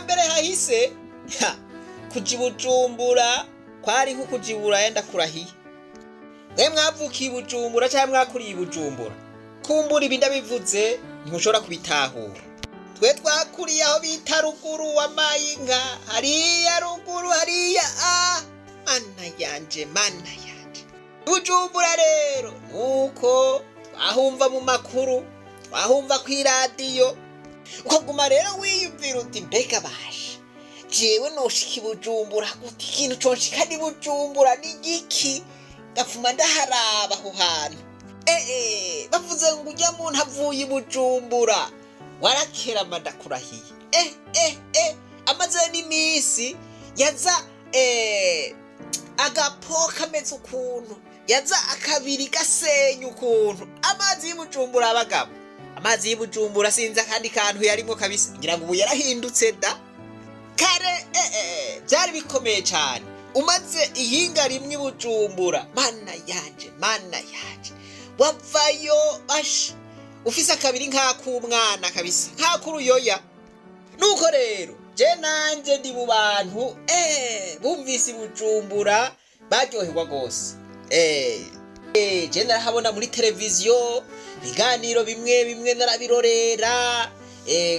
Hambere hahise, ha, kuja i Bujumbura kwari nko kuja i Buraya, ndakurahiye. Mwe mwavukiye i Bujumbura canke mwakuriye i Bujumbura, kumbura ibi ndabivuze ntimushobora kubitahura. Twe twakuriye aho bita ruguru wa Mayinka, hariya ruguru hariya. A mana yanje, mana yanje! Bujumbura rero nuko twahumva mu makuru, twahumva kw'iradiyo, ukaguma rero wiyumvira uti: "Mbega basha, jewe noshika i Bujumbura gute? Ikintu conshika ni Bujumbura ni giki?" Gapfuma ndaharaba aho hantu. Bavuze ngo ujya muntu avuye i Bujumbura, warakerama, ndakurahiye. Amaze n'iminsi yaza agapo kameze ukuntu, yaza akabiri gasenya ukuntu. Amazi y'Ibujumbura, abagabo, amazi y'Ibujumbura sinzi akandi kantu yarimo kabisa, ngira ngo ubu yarahindutse da. Kare byari bikomeye cyane. Umaze ihinga rimwe i Bujumbura, mana yanje, mana yanje, wavayo basha ufise akabiri nk'ak'umwana kabisa, nk'ak'uruyoya. Nuko rero je nanje ndi mu bantu bumvise i Bujumbura baryoherwa rwose. Je narahabona muri televiziyo, ibiganiro bimwe bimwe narabirorera,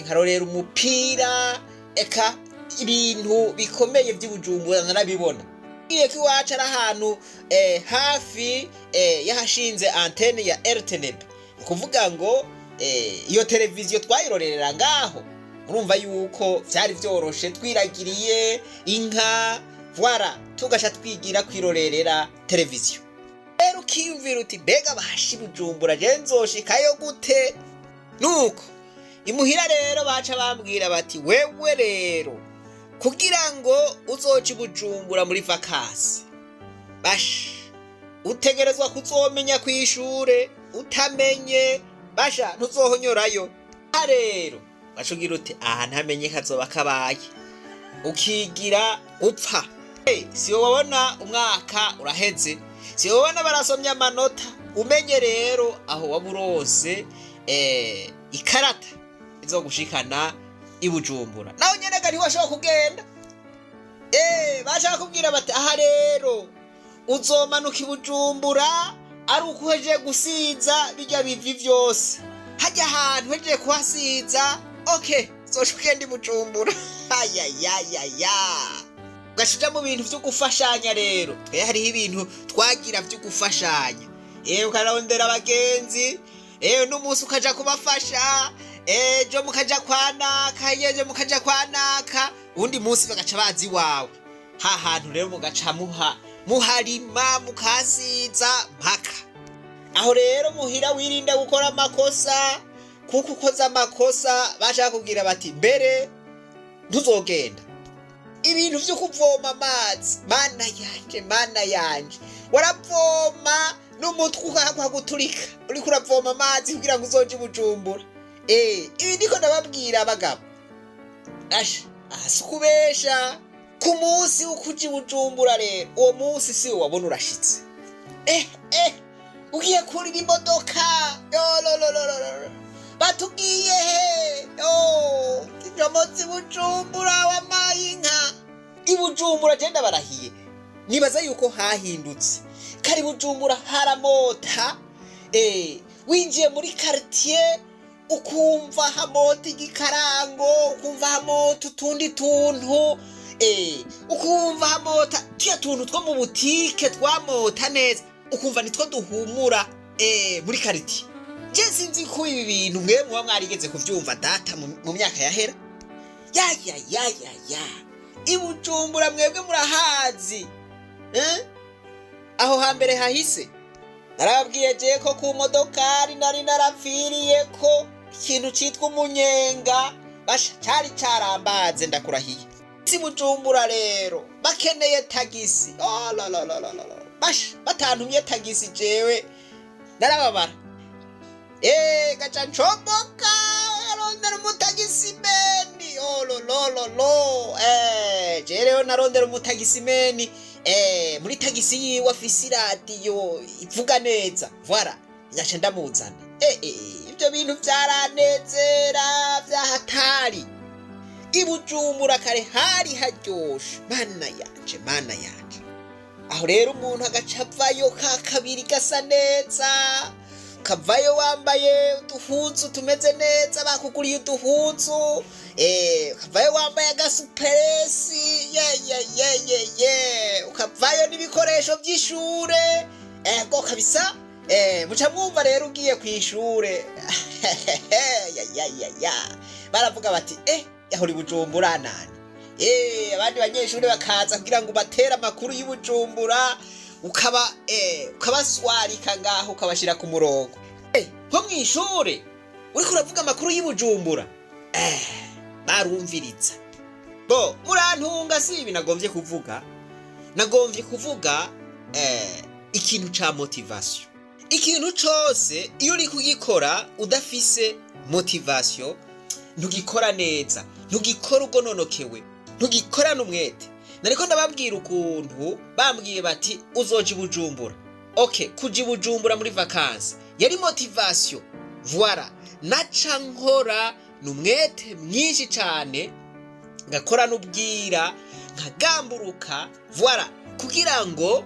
nkarorera umupira, eka ibintu bikomeye by'i Bujumbura narabibona. Ngiye ko iwacu ari ahantu hafi y'ahashinze antenne ya RTNB, ni ukuvuga ngo iyo televiziyo twayirorerera ngaho. Murumva yuko vyari vyoroshe, twiragiriye inka, voilà, tugasha twigira kwirorerera televiziyo. Rero ukiyumvira uti: "Mbega bashi, Bujumbura je nzoshikayo gute?" Nuko imuhira rero baca bambwira bati: "Wewe rero kugira ngo uzoce i Bujumbura muri vacances, basha utegerezwa kuzomenya kw'ishure. Utamenye, basha ntuzohonyorayo." Aha rero baca ugira uti: "Aha ntamenye kazoba kabaye." Ukigira upfa. Hey, si wabona umwaka uraheze, si wabona barasomye amanota. Umenye rero aho waba urose ikarata izogushikana i Bujumbura, naho nyene ga ntiwashobora kugenda. Bashaka kubwira bati: "Aha rero uzomanuka i Bujumbura ari uko uhejeje gusiza bijya bivi vyose hajya ahantu uhejeje kuhasiza, okay, uzoca ugenda i Bujumbura." Ayayayaya, ugaca uja mu bintu vyo gufashanya. Rero twe hariho ibintu twagira vyo gufashanya, ukarondera abagenzi, n'umunsi ukaja kubafasha, ejo mukaja kwa naka, ejo mukaja kwa naka, uwundi munsi bagaca baza iwawe. Ha hantu rero mugaca muha muharima, mukasiza mpaka aho. Rero muhira wirinda gukora amakosa, kuko ukoze amakosa bashaka kubwira bati: "Mbere ntuzogenda." Ibintu vyo kuvoma amazi, mana yanje, mana yanje, waravoma n'umutwe ukahakwa guturika uriko uravoma amazi kugira ngo uzoje i Bujumbura. Ibi ndiko ndababwira, abagabo, asha aha si ukubesha. Ku munsi wo kuja i Bujumbura rero, uwo munsi si wabona urashitse, ugiye kurira imodoka, yolololololo, batubwiye he yo kijomotsi Bujumbura, wamaye inka. I Bujumbura je ndabarahiye, nibaza yuko hahindutse. Kari Bujumbura haramota, winjiye muri quartier ukumva hamota igikarango, ukumva hamota utundi tuntu, ukumva hamota tuya tuntu two mu butike twamota neza, ukumva nitwo duhumura muri quartier. Je sinzi ko ibi bintu mwe muba mwarigeze kuvyumva data mu myaka yahera. Ya ya ya ya ya, i Bujumbura mwebwe murahazi, eh? Aho hambere hahise narababwiye je ko ku modokari nari narapfiriye ko ikintu citwa umunyenga, basha cari carambaze, ndakurahiye. Si Bujumbura rero bakeneye tagisi, oh, la, la, la, la, la. Basha batantumye tagisi jewe narababara. Gaca ncomoka arondera umutagisimeni, ololololo. Je rero narondera umutagisimeni, muri tagisi yiwe afise iradiyo ivuga neza, voilà, ngaca ndamuzana. Ibyo bintu vyaranezera vyahatari. Ibujumbura kare hari haryoshe. Mana yanje, mana yanje! Aho rero umuntu agaca avayo ka kabiri gasa neza, ukavayo wambaye uduhuzu tumeze neza, bakuguriye uduhuzu, ukavayo wambaye agasupuresi, ye ye ye ye ye, ukavayo n'ibikoresho by'ishure. Ego kabisa, muca mwumva rero ugiye ku ishure, ya ya ya ya, baravuga bati: "Yahora i Bujumbura nani?" Abandi banyeshuri bakaza kugira ngo batere amakuru y'Ibujumbura, ukaba ukabaswarika ngaho, ukabashira ku murongo. Nko mw'ishure uriko uravuga amakuru y'Ibujumbura, barumviriza. Bo murantunga, si ibi nagombye kuvuga. Nagombye kuvuga ikintu ca motivation. Ikintu cose iyo uri kugikora udafise motivation, ntugikora neza, ntugikora ugononokewe, ntugikorana umwete. Nariko ndababwira ukuntu bambwiye bati: "Uzoja i Bujumbura." Okay, kuja i Bujumbura muri vacances yari motivation. Voilà, naca nkora n'umwete mwinshi cane, ngakora n'ubwira, nkagamburuka, voilà, kugira ngo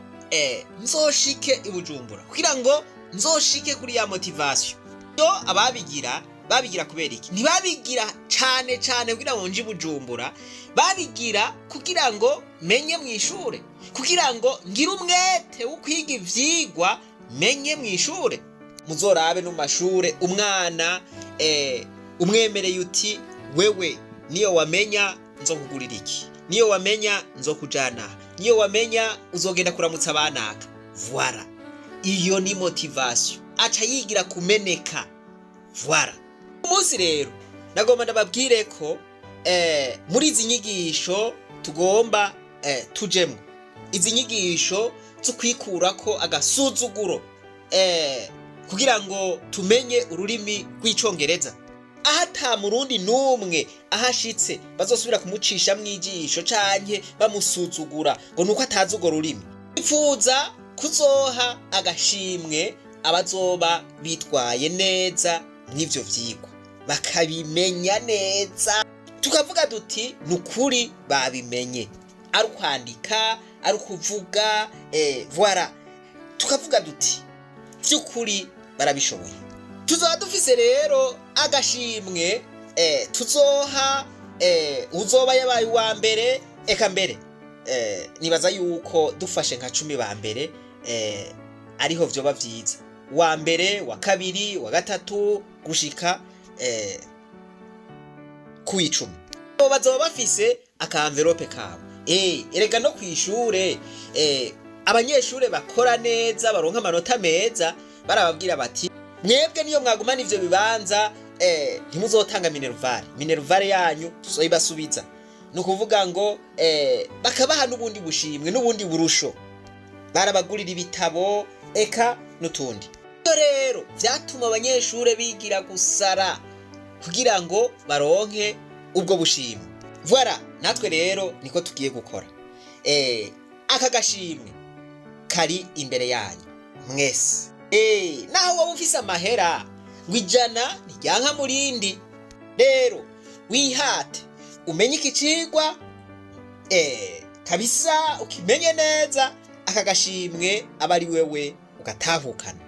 nzoshike i Bujumbura, kugira ngo nzoshike kuri ya motivation. Yo ababigira babigira kubera iki? Ntibabigira cane cane kugira ngo nje i Bujumbura, babigira kugira ngo menye mu ishure, kugira ngo ngire umwete wo kwiga ivyigwa, menye mu ishure. Muzorabe no mu mashure, umwana umwemereye uti: "Wewe niyo wamenya nzokugurira iki, niyo wamenya nzokujana, niyo wamenya uzogenda kuramutsa abanaka." Voilà, iyo ni motivation, aca yigira kumeneka. Voilà, umunsi rero nagomba ndababwire ko muri izi nyigisho tugomba tujemwo izi nyigisho zo kwikurako agasuzuguro, kugira ngo tumenye ururimi rw'Icongereza, aho ata Murundi n'umwe ahashitse bazosubira kumucisha mw'ijisho canke bamusuzugura ngo nuko atazi urwo rurimi. Ipfuza kuzoha agashimwe abazoba bitwaye neza mw'ivyo vyigwa, bakabimenya neza, tukavuga duti: "Ni ukuri babimenye", ari ukwandika, ari ukuvuga, voilà, tukavuga duti: "Vy'ukuri barabishoboye." Tuzoba dufise rero agashimwe tuzoha uzoba yabaye uwa mbere. Eka mbere nibaza yuko dufashe nka 10 ba mbere ariho vyoba vyiza: wa mbere, wa kabiri, wa gatatu, gushika ku 10. Abo bazoba bafise aka enveloppe kabo. Erega no kw'ishure abanyeshure bakora neza, baronka amanota meza, barababwira bati: "Mwebwe niyo mwagumana ivyo bibanza, ntimuzotanga minerval, minerval yanyu tuzoyibasubiza." Ni ukuvuga ngo bakabaha n'ubundi bushimwe n'ubundi burusho, barabagurira ibitabo, eka n'utundi. Ibyo rero vyatuma abanyeshure bigira gusara kugira ngo baronke ubwo bushimwe. Voilà, natwe rero niko tugiye gukora. Aka gashimwe kari imbere yanyu mwese. Naho wowe ufise amahera, ngo ijana ntiryanka murindi. Rero wihate umenye iki cigwa kabisa, ukimenye neza, aka gashimwe aba ari wewe ugatahukana.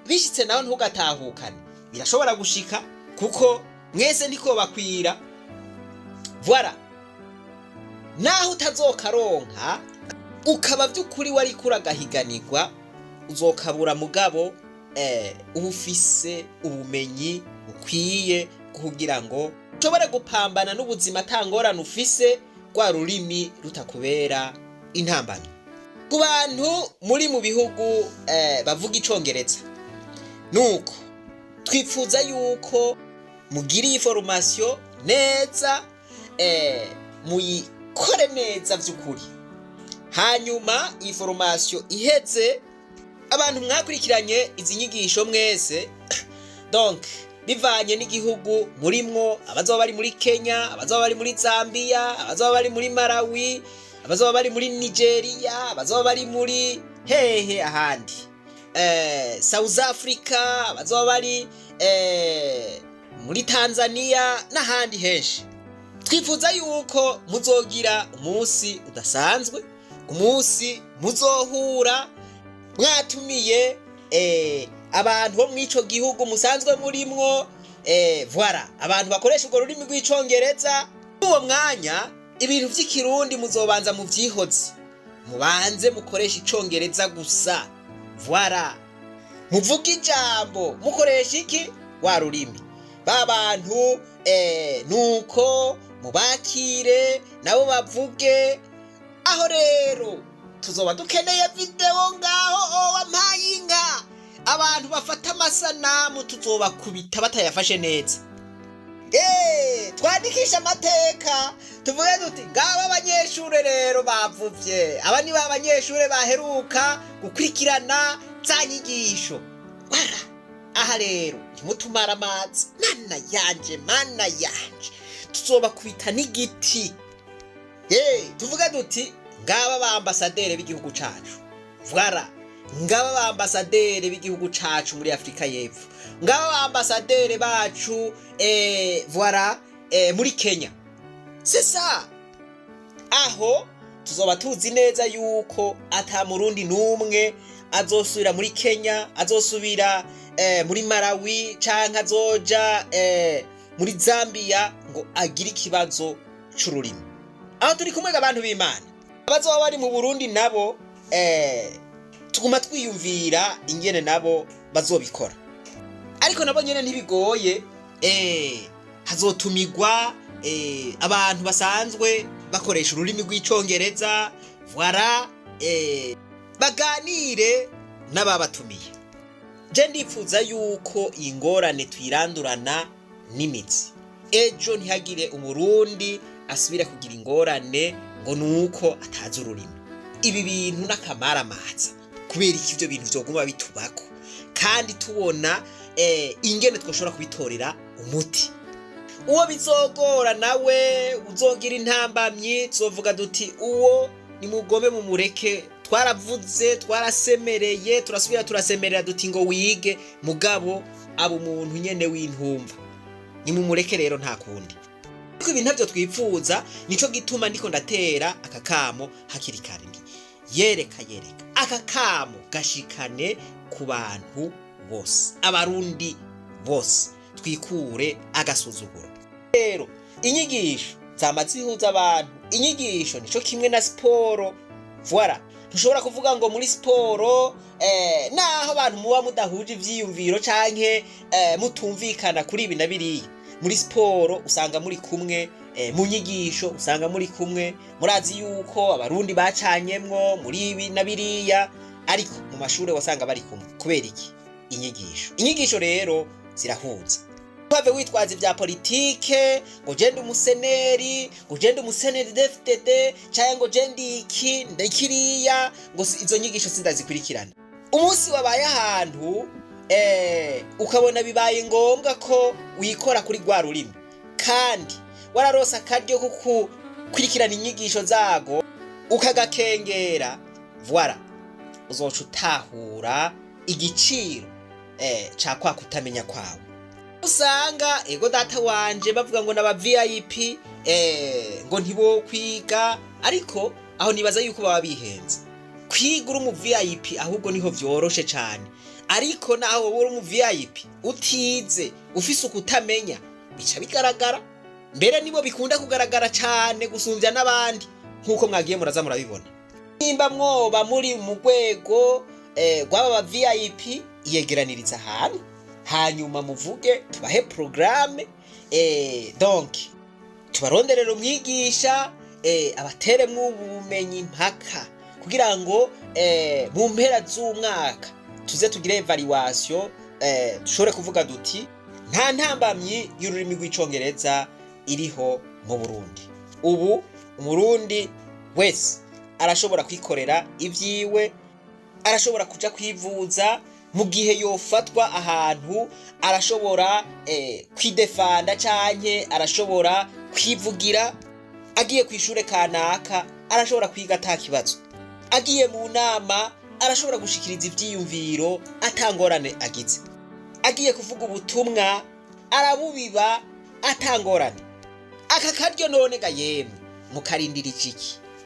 Bishitse nawe ntugatahukane, birashobora gushika, kuko mwese ndiko bakwira. Voilà, naho utazokaronka, ukaba by'ukuri wariko uragahiganirwa, uzokabura, mugabo uba ufise ubumenyi bukwiye kugira ngo ushobore gupambana n'ubuzima atangorane ufise, rwa rurimi rutakubera intambamyi. Ku bantu muri mu bihugu bavuga Icongereza, nuko twipfuza yuko mugira iyi formation neza, muyikore neza vy'ukuri. Hanyuma iyi formation iheze, abantu mwakurikiranye izi nyigisho mwese, donc bivanye n'igihugu murimwo, abazoba bari muri Kenya, abazoba bari muri Zambia, abazoba bari muri Malawi, abazoba bari muri Nigeria, abazoba bari muri hehe ahandi, South Africa, abazoba bari muri Tanzania n'ahandi henshi, twipfuza yuko Twifuza yuko muzogira umunsi udasanzwe, umunsi muzohura mwatumiye abantu bo mw'ico gihugu musanzwe murimwo, voilà, abantu bakoresha urwo rurimi rw'Icongereza. Uwo mwanya ibintu vy'Ikirundi muzobanza muvyihoze, mubanze mukoresha Icongereza gusa. Voilà, muvuge ijambo mukoresha iki wa rurimi ba bantu, nuko mubakire nabo bavuge. Aho rero tuzoba dukeneye vidéo ngaho. Wampaye inka, abantu bafata amasanamu tuzobakubita batayafashe neza. Twandikisha amateka, tuvuge duti: "Ngaba abanyeshure rero bavuvye, aba ni ba banyeshure baheruka gukurikirana za nyigisho." Voilà, aha rero ntimutumara amazi. Mana yanje, mana yanje, tuzobakubita n'igiti. Tuvuge duti: "Ngaba ba ambasaderi b'igihugu cacu." Voilà, ngaba ba ambasaderi b'igihugu cacu muri Afurika y'Epfo, ngaba ba ambasaderi bacu, voilà, muri Kenya. C'est ça. Aho tuzoba tuzi neza yuko ata Murundi n'umwe azosubira muri Kenya, azosubira muri Malawi canke azoja muri Zambia ngo agire ikibazo c'ururimi. Aho turi kumwe, abantu b'Imana? Abazoba bari mu Burundi nabo, tuguma twiyumvira ingene nabo bazobikora, ariko nabo nyene ntibigoye. Hazotumigwa abantu basanzwe bakoresha ururimi rw'Icongereza, voilà, baganire n'ababatumiye. Je ndipfuza yuko iyi ngorane tuyirandurana n'imizi, ejo ntihagire Umurundi asubira kugira ingorane ngo nuko atazi ururimi. Ibi bintu n'akamaramaza. Kubera iki ivyo bintu vyoguma bitubako kandi tubona ingene twoshobora kubitorera umuti? Uwo bizogora nawe uzogira intambamyi, tuzovuga duti: "Uwo nimugome mumureke." Twaravuze, twarasemereye, turasubira turasemerera duti ngo wige, mugabo aba umuntu nyene w'intumva. Nimumureke rero, nta kundi. Ariko ibi ntabyo twipfuza. Nico gituma ndiko ndatera aka kamo hakiri kare. Ndi yereka, yereka aka kamo gashikane ku bantu bose, Abarundi bose, twikure agasuzuguro. Rero inyigisho zama zihuza abantu. Inyigisho nico kimwe na siporo. Voilà, ntushobora kuvuga ngo muri siporo, naho abantu muba mudahuje ivyiyumviro canke mutumvikana kuri ibi na biriya, muri siporo usanga muri kumwe. Mu nyigisho usanga muri kumwe. Murazi yuko Abarundi bacanyemwo muri ibi na biriya, ariko mu mashure wasanga bari kumwe. Kubera iki? Inyigisho. Inyigisho rero zirahuza. Wave witwaza ibya politike ngo genda umuseneri, ngo genda umuseneri DFDD, cyangwa ngo genda iki ndakiriya, ngo izo nyigisho sindazikurikirana. Umunsi wabaye ahantu, ukabona bibaye ngombwa ko wikora kuri rwa rurimi kandi wararose akaryo ko gukurikirana inyigisho zago, ukagakengera, voilà, uzoca utahura igiciro ca kwa kutamenya kwawe. Usanga ego data wanje bavuga ngo n'aba VIP, ngo ntibokwiga, ariko aho nibaza yuko baba bihenze. Kwiga uri umu VIP ahubwo niho vyoroshe cane. Ariko naho wowe uri umu VIP utize, ufise ukutamenya, bica bigaragara. Mbere nibo bikunda kugaragara cane gusumvya n'abandi, nk'uko mwagiye muraza murabibona. Nimba mwoba muri mu rwego rw'aba ba VIP, iyegeraniriza ahantu, hanyuma muvuge tubahe programme, donc tubaronderera umwigisha, abateremwo ubumenyi mpaka kugira ngo mu mpera z'umwaka tuze tugire évaluation, dushobore kuvuga duti: "Nta ntambamyi y'ururimi rw'Icongereza iriho mu Burundi." Ubu Umurundi wese arashobora kwikorera ibyiwe, arashobora kuja kwivuza mu gihe yofatwa ahantu, arashobora kwidefanda canke arashobora kwivugira. Agiye ku ishure kanaka arashobora kwiga ata kibazo, agiye mu nama arashobora gushikiriza ivyiyumviro atangorane agize, agiye kuvuga ubutumwa arabubiba atangorane. Aka karyo none ga yemwe mukarindira iki?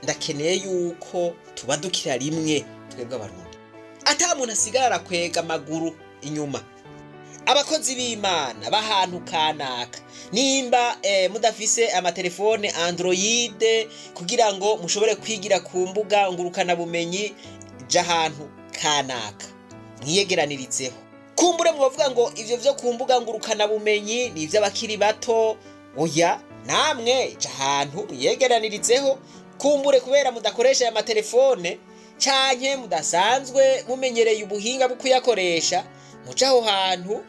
Ndakeneye yuko tubadukira rimwe twebwe Abarundi, ata muntu asigara arakwega amaguru inyuma. Abakozi b'Imana b'ahantu kanaka, nimba mudafise amatelefone Android kugira ngo mushobore kwigira ku mbuga ngurukanabumenyi, ja ahantu kanaka mwiyegeranirizeho. Kumbure mwovuga ngo ivyo vyo ku mbuga ngurukanabumenyi ni ivy'abakiri bato. Oya, namwe ja ahantu mwiyegeranirizeho. Kumbure kubera mudakoresha aya matelefone canke mudasanzwe mumenyereye ubuhinga bwo kuyakoresha, muce aho hantu,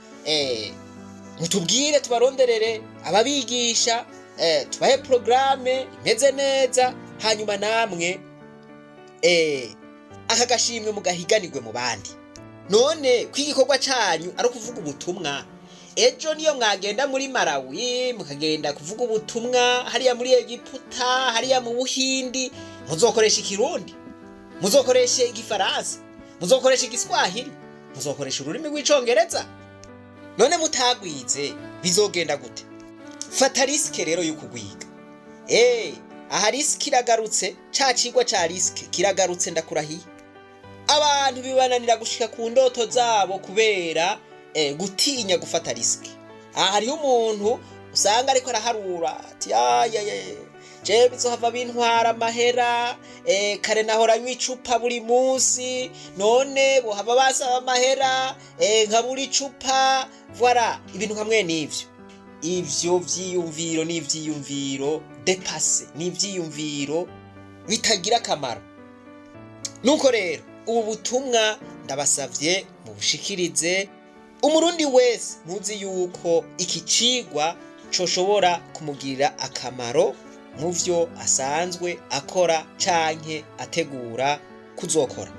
mutubwire tubaronderere ababigisha, tubahe porogaramu imeze neza, hanyuma namwe aka gashimwe mugahiganirwe mu bandi. None ko igikorwa canyu ari ukuvuga ubutumwa, ejo niyo mwagenda muri Malawi, mukagenda kuvuga ubutumwa hariya muri Egiputa, hariya mu Buhindi, muzokoresha Ikirundi, muzokoresha Igifaransa, muzokoresha Igiswahili, muzokoresha ururimi rw'Icongereza? None mutagwize bizogenda gute? Fata risque rero yo kugwiga. Aha risque iragarutse, ca cigwa ca risque kiragarutse, ndakurahiye. Abantu bibananira gushika ku ndoto zabo kubera gutinya gufata risque. Aha hariho umuntu usanga ariko araharura ati: "Ayaye, jewe bizohava bintwara amahera, kare nahora nywa icupa buri munsi, none bohava basaba amahera, nkabura icupa." Voilà, ibintu nkamwe n'ivyo. Ivyo vyiyumviro ni ivyiyumviro dépassé, ni ivyiyumviro bitagira akamaro. Nuko rero ubu butumwa ndabasavye mubushikirize Umurundi wese muzi yuko iki cigwa coshobora kumugirira akamaro mu vyo asanzwe akora canke ategura kuzokora.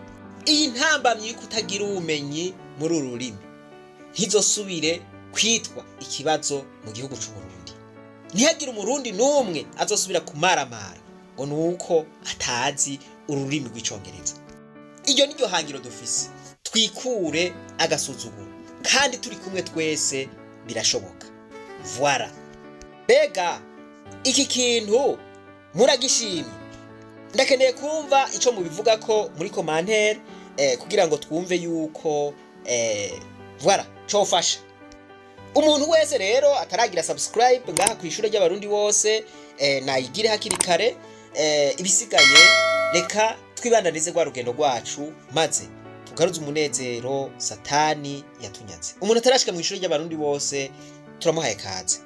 Iyi ntambamyi yo kutagira ubumenyi muri uru rurimi ntizosubire kwitwa ikibazo mu gihugu c'Uburundi. Ntihagire Umurundi n'umwe azosubira kumaramara ngo nuko atazi ururimi rw'Icongereza. Iryo ni ryo hangiro dufise. Twikure agasuzuguro, kandi turi kumwe twese birashoboka. Voilà. Mbega iki kintu muragishimye? Ndakeneye kumva ico mubivuga ko muri commentaire, kugira ngo twumve yuko voilà, cofasha umuntu wese. Rero ataragira subscribe ngaha ku Ishure ry'Abarundi bose, nayigire hakiri kare. Ibisigaye reka twibandanize rwa rugendo rwacu, maze tugaruze umunezero Satani yatunyaze. Umuntu atarashika mu Ishure ry'Abarundi bose, turamuhaye kaze.